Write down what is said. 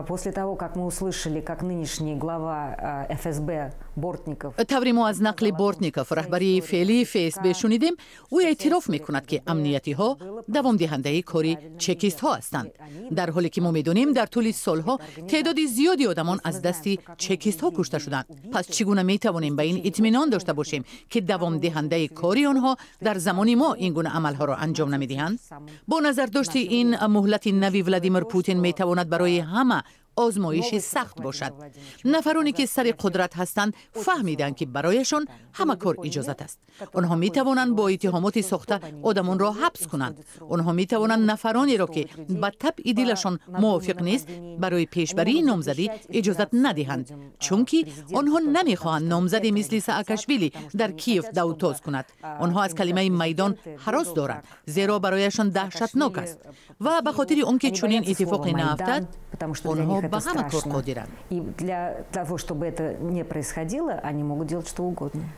После того, как мы услышали, как нынешний глава ФСБ Бортников. Тавре мо аз нақли Бортников, раҳбарии феълии ФСБ, шунидем, ӯ эътироф мекунад, ки амниятиҳо давомдиҳандаи кори чекистҳо ҳастанд, дар ҳоле ки мо медонем, дар тӯли солҳо теъдоди зиёди одамон аз дасти чекистҳо кушта шуданд. Пас чӣ гуна метавонем ба ин итминон дошта бошем, ки давомдиҳандаи кори онҳо дар замони мо ин гуна амалҳоро анҷом намедиҳанд? Бо назардошти ин, муҳлати нави Владимир Путин метавонад барои ҳама озмоиши сахт бошад. Нафароне ки сари қудрат ҳастанд, фаҳмиданд, ки барояшон ҳама кор иҷозат аст. Онҳо метавонанд бо иттиҳомоти сохта одамонро ҳабс кунанд. Онҳо метавонанд нафаронеро, ки ба табъи дилашон мувофиқ нест, барои пешбарии номзадӣ иҷозат надиҳанд, чунки онҳо намехоҳанд номзаде мисли Саакашвили дар Киев давтоз кунад. Онҳо аз калимаи «Майдон» ҳарос доранд, зеро барояшон даҳшатнок аст, ва ба хотири он ки чунин иттифоқе наафтад, онҳо ба ҳама кор қодиранд. И для того, чтобы это не происходило, они могут делать что угодно.